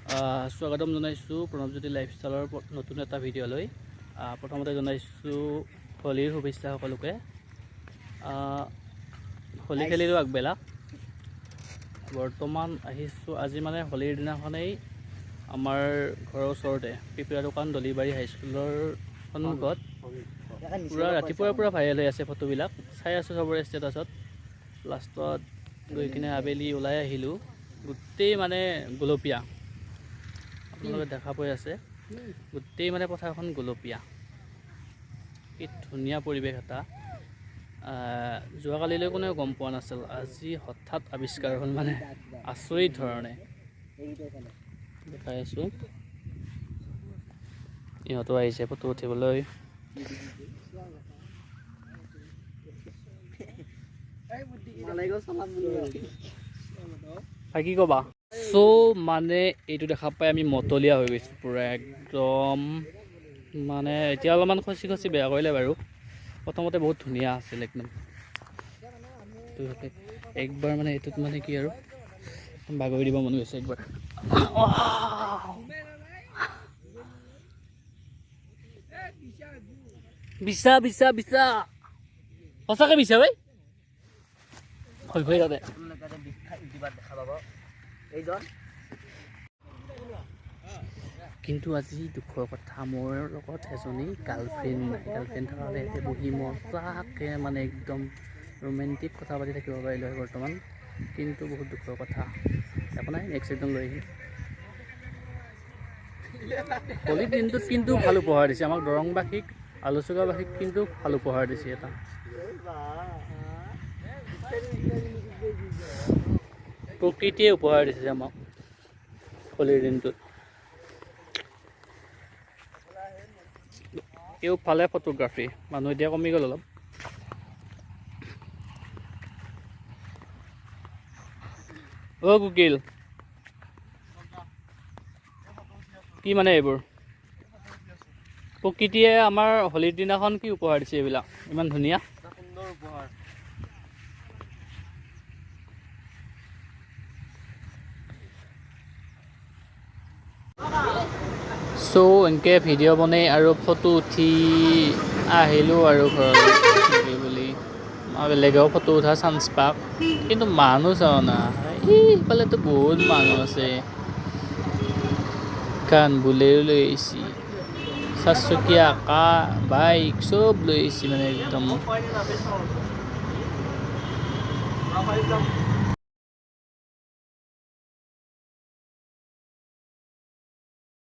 স্বাগতম জনাইছোঁ প্ৰণৱজ্যোতি লাইফষ্টাইলৰ নতুন এটা ভিডিঅ'লৈ। প্ৰথমতে জনাইছোঁ হোলীৰ শুভেচ্ছা সকলোকে। হোলী খেলিলোঁ আগবেলা। বৰ্তমান আহিছোঁ আজি মানে হোলীৰ দিনাখনেই আমাৰ ঘৰৰ ওচৰতে পিপিৰা দোকান দলিবাৰী হাইস্কুলৰ সন্মুখত পূৰা ৰাতিপুৱাৰ পৰা ভাইৰেল হৈ আছে ফটোবিলাক, চাই আছোঁ চবৰে ষ্টেটাছত। লাষ্টত গৈ কিনে আবেলি ওলাই আহিলোঁ, গোটেই মানে গোলপীয়া, আপোনালোকে দেখা পাই আছে, গোটেই মানে পথাৰখন গোলপীয়া। কি ধুনীয়া পৰিৱেশ এটা। যোৱাকালিলৈ কোনেও গম পোৱা নাছিল, আজি হঠাৎ আৱিষ্কাৰ হ'ল, মানে আচৰিত ধৰণে দেখাই আছোঁ। ইহঁতো আহিছে ফটো উঠিবলৈ। কি ক'বা? চ' মানে এইটো দেখা পাই আমি মতলীয়া হৈ গৈছোঁ পূৰা একদম। মানে এতিয়া অলপমান খচি খচি বেয়া কৰিলে বাৰু, প্ৰথমতে বহুত ধুনীয়া আছিল একদম। একবাৰ মানে এইটোত মানে কি আৰু বাগৰি দিব মন গৈছে একবাৰ। বিছা বিছা বিছা, সঁচাকৈ বিছা ভাই, ভয় ভয় তাতে। কিন্তু আজি দুখৰ কথা, মোৰ লগত এজনী গাৰ্লফ্ৰেণ্ড নাই। গাৰ্লফ্ৰেণ্ড থকা হ'লে ইয়াতে বহি মজাকৈ মানে একদম ৰোমেণ্টিক কথা পাতি থাকিব পাৰিলোঁ হয় বৰ্তমান। কিন্তু বহুত দুখৰ কথা, একো নাই, নেক্সট একদম লৈ আহিম। হোলীৰ দিনটোত কিন্তু ভাল উপহাৰ দিছে আমাক, দৰংবাসীক, আলোচকাবাসীক কিন্তু ভাল উপহাৰ দিছে এটা। প্ৰকৃতিয়ে উপহাৰ দিছে আমাক হোলীৰ দিনটোত। কেওফালে ফটোগ্ৰাফী, মানুহ এতিয়া কমি গ'ল অলপ। অ' কুকিল, কি মানে এইবোৰ? প্ৰকৃতিয়ে আমাৰ হোলীৰ দিনাখন কি উপহাৰ দিছে এইবিলাক, ইমান ধুনীয়া। চ' এনেকৈ ভিডিঅ' বনাই আৰু ফটো উঠি আহিলোঁ আৰু ঘৰলৈ বুলি। বেলেগেও ফটো উঠা চান্স পাক, কিন্তু মানুহ চাওঁ না, এইফালেতো বহুত মানুহ আছে। গান বুলেও লৈ আহিছে, চাৰচকীয়া কাৰ বাইক চব লৈ আহিছে, মানে একদম।